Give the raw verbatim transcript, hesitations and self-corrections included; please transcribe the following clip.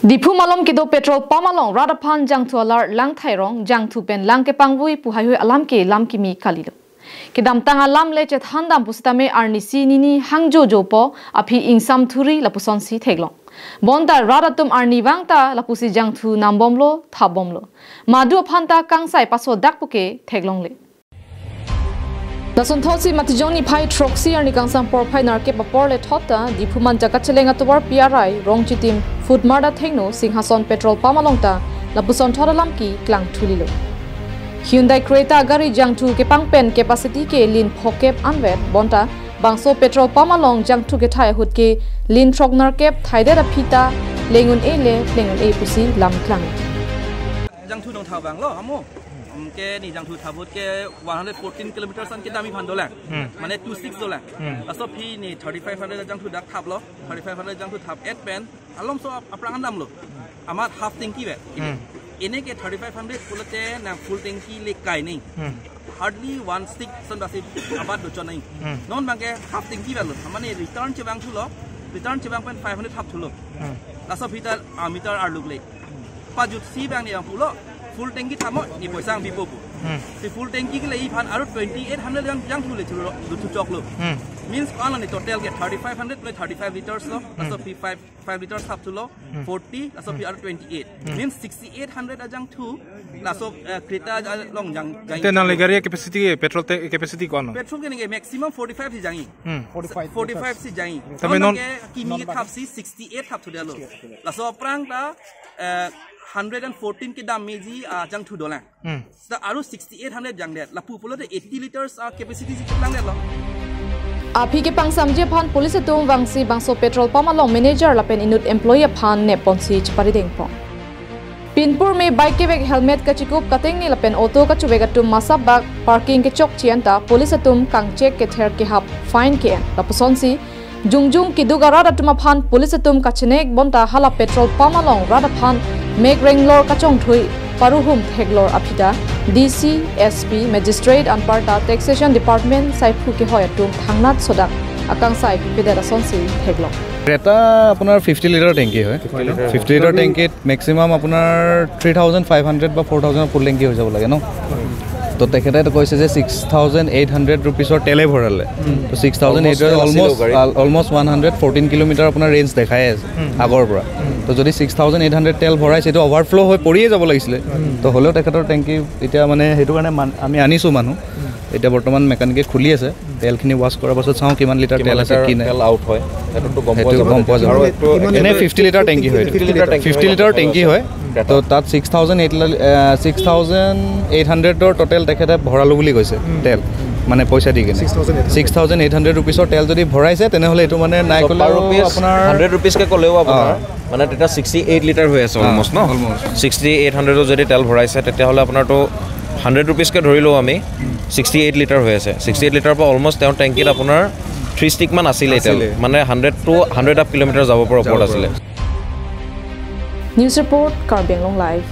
Diphu malom kedo petrol pump along rat aphan jangthu alar lang thairong, jangthu pen lang kepangvui pu haihui alam ke lam kimi kalilo. Kedamtang alam le chethandam pusitame arnisi nini hangjo jopo aphi ingsam thuri lapusonsi theklong. Bonta rat atum arnivang ta lapusi jangthu nambomlo, thapbomlo. Madu aphan ta kangsai pasodak puke theklongle. Lason thotsi Matijong niphai throksi arni kangsam porphai nerkep apor le thot ta Diphu Manja kacheleng atovar P R I Rongchitim Food Mart athengno Singhason petrol pump along ta lapuson thot alam ke klang thulilo. Hyundai Creta gari jangthu kepang pen capacity ke lin phokep anvet bonta bangso petrol pump along jangthu kethai ahut ke lin throk nerkep thaidet aphi ta lengun e le lengun e pusi lam klang. Jangthu nong thau bang lo amo. Ke ni jangthu thapbut ke one hundred fourteen kilometers an kedam iphan dolang. Mane two six dolang. Laso aphi ni thirty five hundred jangthu dak thaplo. Thirty five hundred jangthu thap et pen alom so ap- aphrang an damlo. Amat half tanki ve. Ene ke thirty five hundred pulote na full tanki le kai ni. Hardly one stick son basi abat do chon ni. Non bang ke half tanki velo. Mane return chevang thulo. Return chevang pen five hundred thap thulo. Laso aphi ta a meter arluk le. Pajutsi bang ni bang pulo. Full tanki thamo ni poisa ang bipo pu. Si full tanki ke le iphan aru twenty eight hundred jang jangthu le thulo, duthu choklo. Means ko-an lo ni total ke thirty five hundred plus thirty five liters lo. Laso aphi five five liters thap thulo. Forty, laso aphi aru twenty eight. Means sixty eight hundred ajangthu. Laso eh, Creta along jang jang. Te nang le gari capacity, petrol te capacity ko-an lo? Petrol ke ni ke maximum forty five si jangi. Forty five si jangi. Tame non ke kimi ke thap si sixty eight thap thudelo. Laso aphrang ta eh, hundred and fourteen kedam meji ajangthu dolang. Sa aru sixty eight hundred jangdet. Lapu pulote eighty liters a capacity si choklang detlo. Aphi kepangsamji aphan police atum vangsi bangso petrol pump along manager lapen inut employee aphan nepponsi cheparidengpon. Pinpur me bike kevek helmet kachikup katengni lapen auto kachuvek atum masabak parking kechokche anta police atum kangchek kether kehap fine ke-en. Lapusonsi jongjung keduk arat atum aphan police atum kachenek bonta hala petrol pump along rat aphan mek renglor kachongthui paruhum theklor aphi ta D C, S P, magistrate anparta taxation department saiphu kehoi atum thangnat sodak akangsai pipedet asonsi theklong. Creta আপোনাৰ fifty litre টেংকি হয়। Fifty litre টেংকিত মেক্সিমাম আপোনাৰ three thousand five hundred বা ফ'ৰ থাউজেণ্ডৰ ফুল টেংকি হৈ যাব লাগে ন। তো তেখেতে কৈছে যে ছিক্স থাউজেণ্ড এইট হাণ্ড্ৰেড ৰুপিজৰ তেলে ভৰালে। তো six thousand eight hundred almost almost one hundred fourteen kilometre আপোনাৰ ৰেঞ্জ দেখাই আছে আগৰ পৰা। তো যদি ছিক্স থাউজেণ্ড এইট হাণ্ড্ৰেড তেল ভৰাইছে, এইটো অভাৰফ্ল' হৈ পৰিয়ে যাব লাগিছিলে। তো হ'লেও তেখেতৰ টেংকি এতিয়া মানে সেইটো কাৰণে মান- আমি আনিছোঁ মানুহ। এতিয়া বৰ্তমান মেকানিকে খুলি আছে। তেলখিনি ৱাছ কৰাৰ পাছত চাওঁ কিমান লিটাৰ তেল আছে, কি নাই। তেল আউট হয়, সেইটোতো গম পোৱা সেইটো যাব। গম পোৱা যাব। আৰু এইটো এনে ফিফটি লিটাৰ টেংকি হয়। ফিফটি লিটাৰ টেংকি ফিফটি লিটাৰ টেংকি হয়। তো তাত six thousand eight six thousand eight হাণ্ড্ৰেডৰ টোটেল তেখেতে ভৰালোঁ বুলি কৈছে তেল, মানে পইচা দি কিনে। ছিক্স থাউজেণ্ড এইট হাণ্ড্ৰেড ৰুপিজৰ তেল যদি ভৰাইছে, তেনেহ'লে এইটো মানে নাই পাৰ ক'লেও ৰুপিজ আপোনাৰ হাণ্ড্ৰেড ৰুপিজকে ক'লেও আপোনাৰ মানে তেতিয়া ছিক্সটি এইট লিটাৰ হৈ আছে অলমষ্ট ন। ছিক্সটি এইট হাণ্ড্ৰেডত যদি তেল ভৰাইছে, তেতিয়াহ'লে আপোনাৰতো হাণ্ড্ৰেড ৰুপিজকে ধৰি লওঁ আমি, ছিক্সটি এইট লিটাৰ হৈ আছে। ছিক্সটি এইট লিটাৰৰ পৰা অলমষ্ট তেওঁৰ টেংকিত আপোনাৰ থ্ৰী ষ্টিকমান আছিলে তেল, মানে hundred two hundred up kilometre যাব পৰা ওপৰত আছিলে। News report, Karbi Anglong Live.